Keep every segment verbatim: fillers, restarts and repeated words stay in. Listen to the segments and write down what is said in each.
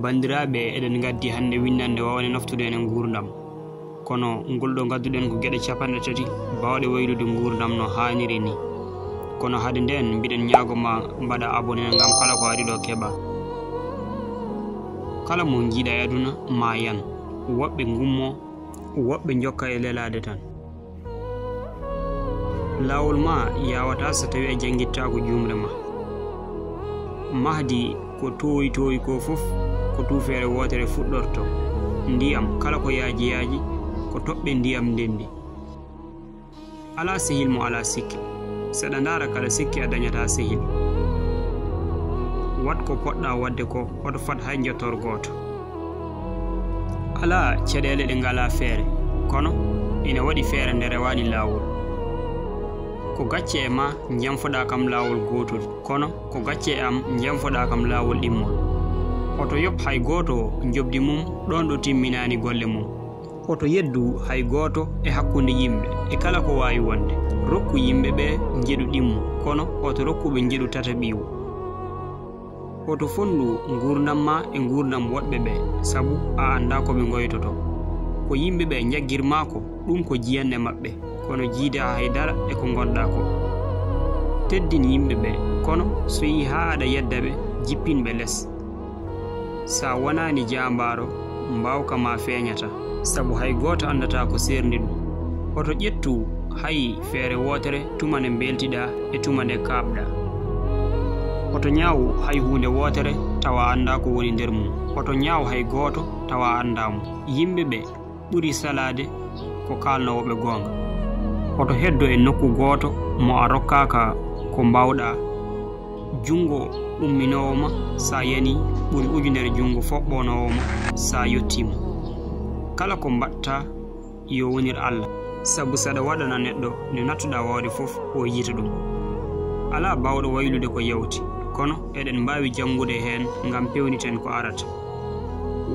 Banndiraaɓe, eɗen ngaddi hannde winndannde waawande naftude en e nguurndam. Kono ngol ɗo ngadduɗen ko geɗe capanɗe tati baawɗe waylude nguurndam no haaniri ni. Kono hade nden, mbiɗen ñaago ma mbaɗa abonné ngam kala ko ari ɗo keɓa. Kala mo njiiɗa e aduna ma yan, woɓɓe ngummo, woɓɓe njokka e lelaade tan. Laawol ma yaawataa so tawii a janngittaako juumre ma. Mahdi ko toowi toowi ko fof, ko tuufeere wootere fuɗɗorto. Ndiyam, kala ko yaaji yaaji, ko toɓɓe ndiyam ndenndi. Alaa sehil mo alaa sikke. Saɗa ndaara kala sikke a dañataa sehil. Waɗ ko poɗɗaa waɗde ko, hoto fad hay njottoor gooto. Alaa caɗeele ɗe ngalaa feere, kono ina waɗi feere nde rewaani laawol. Ko gacce e ma njanfoɗaa kam laawol gootol, kono ko gacce e am njanfoɗaa kam laawol ɗimmol. Hoto yoɓ hay gooto njoɓdi mum ɗoon ɗo timminaani golle mum. Hoto yeddu hay gooto e hakkunde yimɓe e kala ko waawi wonde. Rokku yimɓe ɓe njeɗu ɗimmo, kono hoto rokku ɓe njeɗu tataɓiiwo. Hoto fonndu nguurndam ma e nguurndam woɗɓe ɓe, sabu a anndaa ko ɓe ngoytoto. Ko yimɓe ɓe njaggir maa ko, ɗum ko jiyanɗe maɓɓe, kono jiidaa hay dara e ko ngonɗaa ko. Teddin yimɓe ɓe, kono so yii haa aɗa yedda ɓe, jippin ɓe les. Sa wonaani jaambaaro, mbaawka ma feeñata, sabu hay gooto anndataa ko seerndi ɗum. Hoto ƴettu hay feere wootere tuma nde mbeltiɗaa e tuma nde kaaɓɗaa. Hoto ñaaw hay huunde wootere tawa a anndaa ko woni nder mum. Hoto ñaaw hay gooto tawa a anndaa mo. Yimɓe ɓe ɓuri salaade ko kaalnoowo ɓe goonga. Hoto heddo e nokku gooto mo a rokkaaka ko mbaawɗaa. Junngo umminoowo ma sa yani ɓuri ujunere junngo foɓɓonoowo ma sa yottii mo. Kala ko mbaɗtaa yo wonir Allah, sabu saɗa waɗana neɗɗo nde nattuɗaa waawde fof, o yiita ɗum. Alaa baawɗo waylude ko yawti, kono eɗen mbaawi janngude heen ngam peewniten ko arata.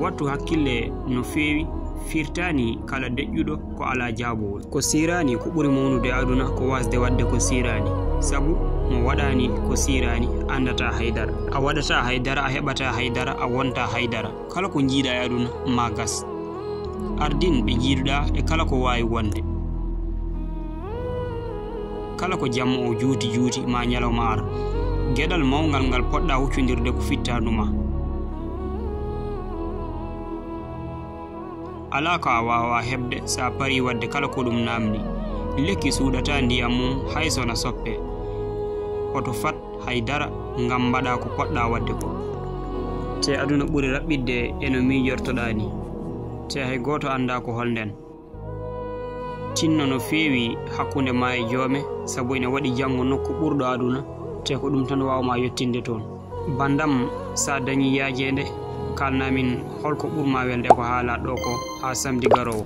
Wattu hakkille no feewi, firtaani kala deƴƴuɗo ko alaa jaabowol. Ko siiraani ko ɓuri mawnude e aduna ko waasde waɗde ko siiraani, sabu mo waɗaani ko siiraani anndataa hay dara. A waɗataa hay dara, a heɓataa hay dara, a wontaa hay dara. Kala ko njiiɗaa e aduna ma gas. Ardin ɓe njiiduɗaa e kala ko waawi wonde. Kala ko jamma o juuti juuti ma ñalawma ar. Geɗal mawngal ngal poɗɗaa huccondirde ko fittaandu ma. Alaa ko a waawaa heɓde so a parii waɗde kala ko ɗum naamndii. Lekki suuɗataa ndiyam mum hay so na soppee. Hoto fat hay dara ngam mbaɗaa ko poɗɗaa waɗde ko. Te aduna ɓuri raɓɓiɗde e no miijortoɗaa nii. Te hay gooto anndaa ko hol nden. Tinno no feewi hakkunde ma e joome, sabu ina waɗi janngo nokku ɓurɗo aduna, te ko ɗum tan waaw ma yettinde toon. Banndam, so a dañii yaajeende, kaalnaa min hol ko ɓur ma welde ko haalaa ɗoo ko haa samedi garoowo.